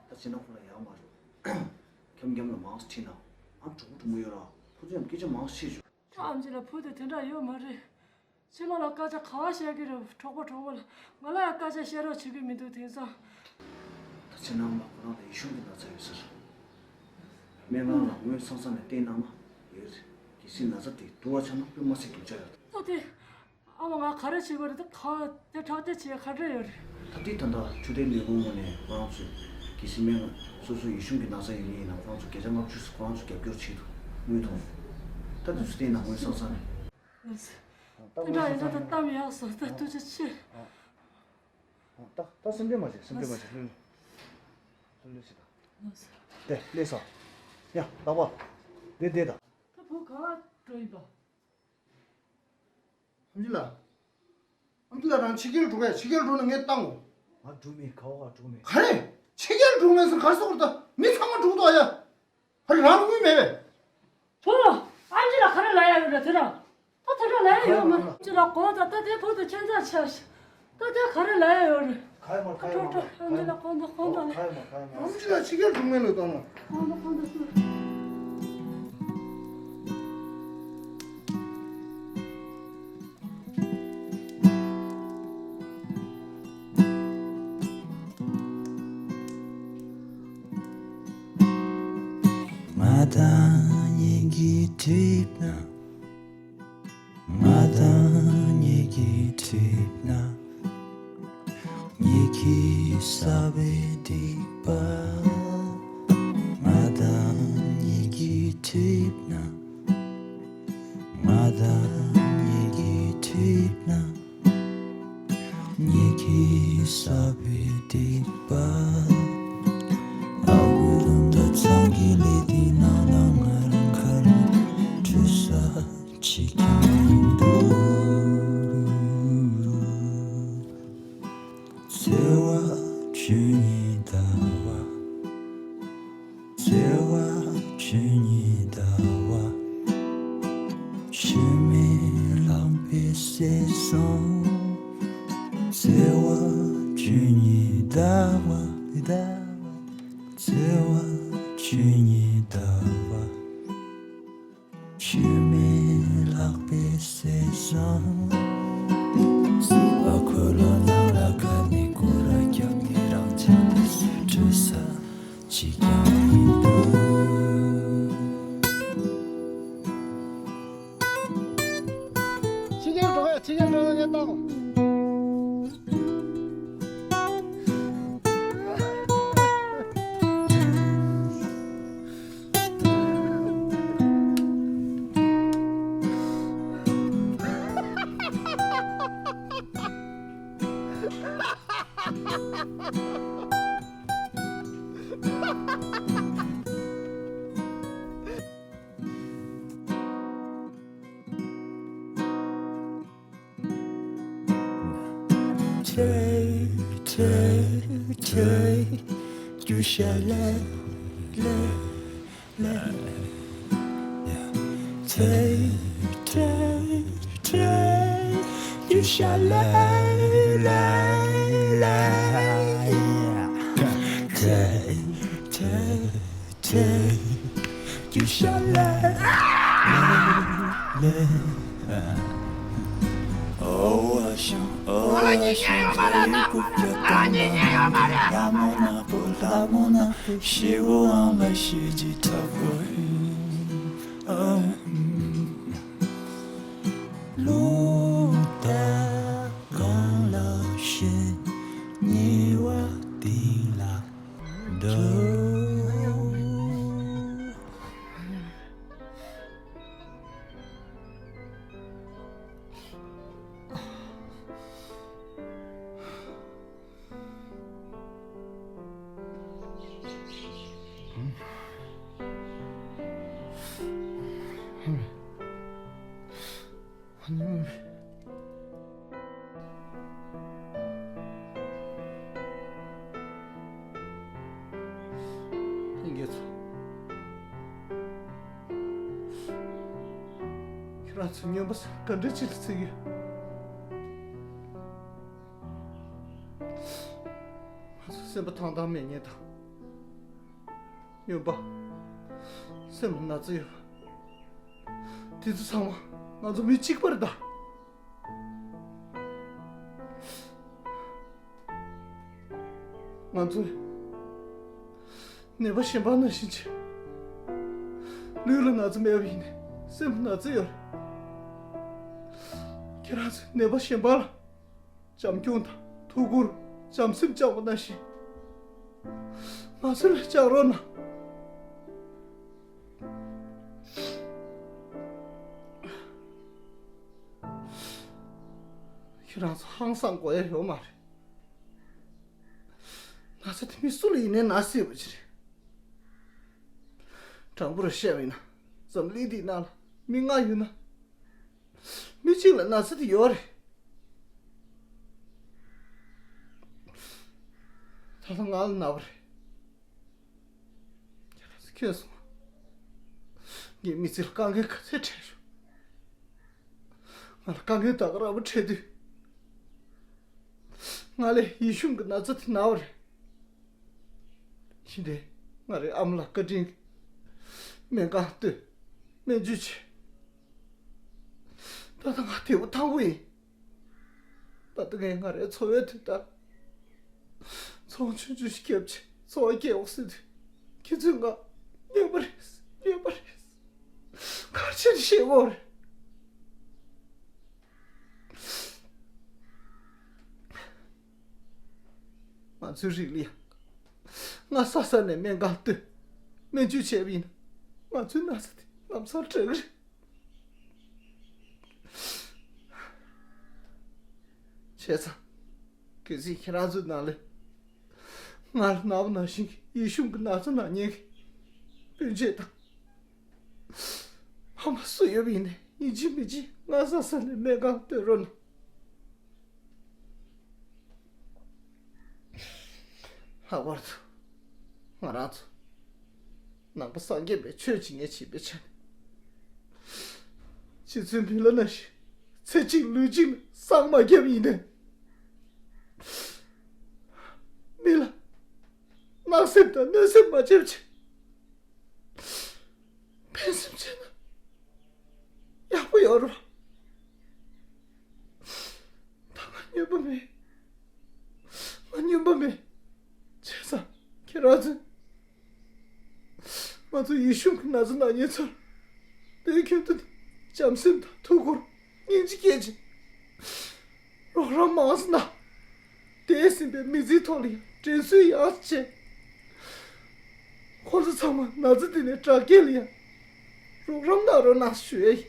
ད་བྱས་ན་ཁོ་ལ་ཡར་མར་འགྲོ། འཁྱམ་འཁྱམ་ལ་མང་ཙམ་ཁྲིད་ན། ཨ་གྲོགས་པོ་གྲོགས་མོ་ཡོད་ར། ཁོ་ཚོ་ཡང་སྐད་ཆ་མང་ཙམ་བཤད་བྱུང་། ཨམ་ཆི་ལགས། བུ་དེ་དེ་འདྲ་ཡོད་མ་རེད། ཕྱི་ལོགས་ལ་སྐད་ཆ་ག་བ་བཤད་ཀྱི་རེད། གྲོགས་པོ་གྲོགས་མོ་ལ། ང་ལ་ཡང་སྐད་ཆ་བཤད་རོགས་བྱེད་ཀྱི་མི་འདུག་དེང་སང་། ད་ཕྱི་ནང་མ་ཁོ་རང་ལ་ཡིད་གཞུང་གི་ན་ཚ་ཡོད་ཟེར། སྨན་ཁང་ལ་དངུལ་སང་སང་ནས་བལྟས་གནང་ན་ཡོད་རེད། གལ་སྲིད་ན་ཚ་དེ་དུ་བ་ཆགས་ན་དཔེ་མ་སྲིད་སྡུག་ཅག་ཡོད། ད་དེ། ཨ་མ་ང་ག་རེ་བྱེད་དགོས་རེད། ད་ག་དེ་ཁྲག་སྐྱེད་བྱེད་ག་འདྲ་ཡོད་རེད། ད་ལྟའི་ད་ལྟ་ཆུ་ཐལ་ནད་ཁུལ་ངོས་ནས་ཁོ་རང་ཚོས་གལ་སྲིད་སྨན་སོ་སོའི་ཡིད་གཞུང་གི་ན་ཚ་ཡོད་མཁན་ཡིན་ན་ཁོ་རང་ཚོ་བརྒྱ་ཆ་ལྔ་བཅུ་ཁོ་རང་ཚོ་རྒྱབ་སྐྱོར་བྱེད་འདུག་དངུལ་ཐོག་ད་དུས་སུ་བལྟས་ན་དངུལ་སང་སང་རེད། ལགས་སོ། དེ་འདྲ་ཡིན་ན་ད་གཏམ་ཡག་སོང་། ད་ཐུགས་རྗེ་ཆེ། ད་ད་སེམས་ཁྲལ་མ་བྱེད། སེམས་ཁྲལ་མ་བྱེད། ལྷོད་ལྷོད་ལྷོད་ལྷོད་བྱེད་ད། ལགས་སོ། དེ་སླེབས་སོང་། ཡ་ལག་པ། དེ་བསྡད་ད། ད་བུ་ག་པར་འགྲོ་ཡིན་པ། ཨམ་ཆི་ལགས། ཨམ་ཆི་ལགས། རང་ཕྱི་རྒྱལ་འགྲོ་གས། ཕྱི་རྒྱལ་འགྲོ་ན་ངས་བཏང་ངོ་། ང་འགྲོ་མེད། ག་བ་ག་འགྲོ་མེད། ག་རེ། ཕྱི་རྒྱལ་འགྲོ་མེད་ཟེར་ག་རེ་ཟེར་གོ་རེད། ད་མི་ཚང་མ་འགྲོ་གི་འདུག་ཨ་ཡ། ཨ་རི་རང་ལ་དངུལ་མེད་པས། བུ། ཨམ་ཆི་ལགས་ག་རེ་ལབ་ཡ་ཡོད་རེད་དེ་ར། ད་དེ་འདྲ་ལབ་ཡ་ཡོད་མ་རེད། ཨམ་ཆི་ལགས་དགོངས་དག་ད་དེ་བུ་དེ་ཁྱད་མཚར་ཆགས་ཤག་ད་དེ་ག་རེ་ལབ་ཡ་ཡོད་རེད། ག་ཡོད་མ་རེད། ག་ཡོད་མ་རེད། ཨམ་ཆི་ལགས་དགོངས་དག་དགོངས་དག་ལ། ག་ཡོད་མ་རེད། ག་ཡོད་མ་རེད། ཨམ་ཆི་ལགས་ཕྱི་རྒྱལ་འགྲོ་མེད་ལོ་ད་ནོ། དགོངས་དག་དགོངས་དག་ལ། ང་དང་གཉིས་ཀྱི་དྲིས་ན། ང་དང་གཉིས་ཀྱི་དྲིས་ན། གཉིས་ཀྱིས་བསགས་པའི་སྡིག་པ། ང་དང་གཉིས་ཀྱི་དྲིས་ན། ང་དང་གཉིས་ཀྱི་དྲིས་ན། གཉིས་ཀྱིས་བསགས་པའི་སྡིག་པ། ཨ་ཁུ་ལུང་དང་ཚང་གི་ལས་དེའི་ནང་ལ་ང་རང་ཁ་ལ་བྲོས་ས་གཅིག་ཀྱང་མི་འདུག་བརྩེ་བ་ཆོས་ཉིད་ཟླ་བ། བརྩེ་བ་ཆོས་ཉིད་ཟླ་བ། ཆོས་མེད་ལག་པའི་སེམས་བཟང་། བརྩེ་བ་ཆོས་ཉིད་ཟླ་བ། བརྩེ་བ་ཆོས་ཉིད་ཟླ་བ། ཆོས་མེད་ལག་པའི་སེམས་བཟང་། སྲིད་པ་འཁོར་ལོ་ནང་ལ་ཁ་ནས་སྐོར་ར་རྒྱབ་ནས་རང་ཆ་ནས་སུ་བྲོས་ས་གཅིག་ཀྱང་མི་འདུག་ཕྱི་རྒྱལ་འགྲོ་ཡ། ཕྱི་རྒྱལ་འགྲོ་ཡ་ངས་བཏང་། ཁྲོས་ཁྲོས་ཁྲོས། རྒྱུ་ཞྭ་ལས་ལས་ལས། ཁྲོས་ཁྲོས་ཁྲོས། རྒྱུ་ཞྭ་ལས་ལས་ལས། ཁྲོས་ཁྲོས། ཁྲོས་ཁྲོས། རྒྱུ་ཞྭ་ལས་ལས་ལས། ཨོ་ཨ་ཤང་ཨོ་ཨ་ཤང་། ཁྲོས་ཁྲོས། རྒྱུ་ཞྭ་ལས་ལས་ལས། ལྷ་མོ་ནག་པོ་ལྷ་མོ་ནག་པོ། ཤི་བོ་ཨང་ལ་ཤི་ཅི་ཐབ་བོ། ཨ་ལུང་དང་གང་ལ་ཞེན། ཉེ་བ་དེ་ལ་འདུད། ལྷན་རྒྱས་ཚོ། ཁྱེད་རང་ཚོས་སྨྱོན་པ་ཟེར་ག་འདྲ་ཅིག་ལ་བརྩི་གི་ཡོད། ང་ཚོ་སེམས་པ་ཐང་ཐང་མེད་མཁན་དང་། སྨྱོན་པ། སེམས་ལ་ན་ཚ་ཡོད་པ། དེ་ཚོ་ཚང་མ་ང་ཚོ་མི་གཅིག་པ་རེད་ད། ང་ཚོས་ནད་པ་གཞན་པ་ནང་བཞིན་བྱས། ལུས་ལ་ན་ཚ་མེད་པ་ཡིན་ནའི་སེམས་ལ་ན་ཚ་ཡོད་རེད། ཁྱེད་རང་ཚོས་ནད་པ་གཞན་པ་ལ་བྱམས་སྐྱོང་དང་ཐུགས་ཁུར། བྱམས་སེམས་བཅངས་པ་ནང་བཞིན་ང་ཚོ་ལ་བཅངས་རོགས་གནང་། ཁྱེད་རང་ཚོ་ཧང་སང་དགོས་ཡ་ཡོད་མ་རེད། ན་ཚ་དེ་མི་སུ་ལ་ཡིན་ནའི་ན་སྲིད་པ་ཅིག་རེད། དྲང་པོར་བཤད་པ་ཡིན་ན། འཛམ་གླིང་འདིའི་ནང་ལ་མི་ལྔ་ཡོད་ན། མི་གཅིག་ལ་ན་ཚ་དེ་ཡོད་རེད། ད་ལྟ་ང་ལ་ན་བ་རེད། ཁྱོད་སོང་། ངའི་མི་ཚེ་ལ་དཀའ་ངལ་ག་ཚད་འཕྲད་བྱུང་། ང་ལ་དཀའ་ངལ་ད་ག་རང་པོ་འཕྲད་དུས། ང་ལ་ཡིད་གཞུང་གི་ན་ཚ་དེ་ན་བ་རེད། ཤི་འདི་ང་རའི་ཨ་མ་ལགས་བཀའ་དྲིན་གྱིས་སྨན་ཁང་བསྟོད། སྨན་བཅོས་བྱས། ད་ལྟ་ང་བདེ་པོ་ཐང་པོ་ཡིན། ད་ལྟ་ངས་ང་རའི་འཚོ་བའི་དུས་ལྟར་ཚོང་ཆུང་ཆུང་ཞིག་བརྒྱབ་བྱས་འཚོ་བ་སྐྱེལ་འོང་ཟེར་དུས། ཁྱེད་ཚོས་ང་སྨྱོན་པ་རེད། སྨྱོན་པ་རེད། ག་རེ་བྱས་ནས་བཤད་དགོས་རེད། ང་ཚོའི་རིགས་ལ་ཡང་སྔ་ས་ས་ནས་སྨན་ཁང་བསྟོད། སྨན་བཅོས་བྱས་པ་ཡིན་ན་ང་ཚོའི་ན་ཚ་དེ་ལམ་སང་དྲག་གི་རེད། བྱས་ཙང་། གལ་སྲིད་ཁྱེད་རང་ཚོའི་ནང་ལ་ང་ལ་ན་བ་ནང་བཞིན་གྱི་ཡིད་གཞུང་གི་ན་ཚ་ན་མཁན་གྱི་སྤུན་མཆེད་དང་། ཕ་མ་སུ་ཡོད་པ་ཡིན་ནའི་ཡིན་གཅིག་མིན་གཅིག་སྔ་ས་ས་ནས་སྨན་ཁང་བསྟོད་རོགས་གནང་། ལྷག་པར་དུ་ང་རང་ཚོ་ནང་པ་སངས་རྒྱས་པའི་ཆོས་བྱེད་མཁན་བྱེད་པའི་ཆ་ནས། རྗེ་བཙུན་མི་ལ་ནང་བཞིན་ཚེ་གཅིག་ལུས་གཅིག་ལ་སངས་མ་རྒྱས་པ་ཡིན་ནའི། མི་ལ་བརྣག་སེམས་དང་གནོད་སེམས་མ་བྱེད་པ་བྱེད། ཕན་སེམས་བྱས་ན་ཡག་པོ་ཡོད་རེད། ད་ང་སྨྱོན་པ་མིན། ང་སྨྱོན་པ་མིན། བྱས་ཙང་ཁྱེད་རང་ཚོས་ང་ཚོ་ཡིད་གཞུང་གི་ན་ཚ་ན་མཁན་ཚོར་དེའི་ཁྱོན་དུ་བྱམས་སེམས་དང་ཐུགས་ཁུར་སྙིང་རྗེ་སྐྱེད་ཅིང་། རོགས་རམ་མང་ཙམ་གནང་། འདས་ཟིན་པའི་མི་ཚེའི་ཐོག་ལ་ཡང་དྲིན་གཟོ་ཡག་བྱས། ཁོང་ཚོ་ཚང་མ་ན་ཚ་འདི་ནས་དྲག་སྐྱེད་ལ་ཡང་རོགས་རམ་གནང་རོགས་གནང་ཞུ་ཡས་ཡིན།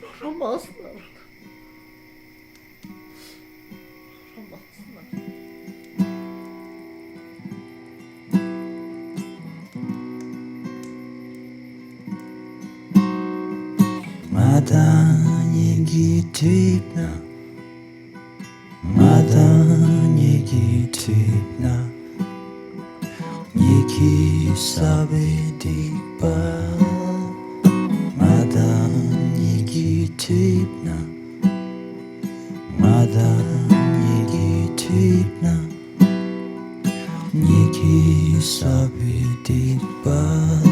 རོགས་རམ་མང་ཙམ་གནང་རོགས་གནང་། རོགས་རམ་མང་ཙམ་གནང་། ང་དང་གཉིས་ཀྱི་དྲིས་ན། ང་དང་གཉིས་ཀྱི་དྲིས་ན། གཉིས་ཀྱི་ས་བའི་སྡིག་པ། ང་དང་གཉིས་ཀྱི་དྲིས་ན། ང་དང་གཉིས་ཀྱི་དྲིས་ན། གཉིས་ཀྱི་ས་བའི་སྡིག་པ།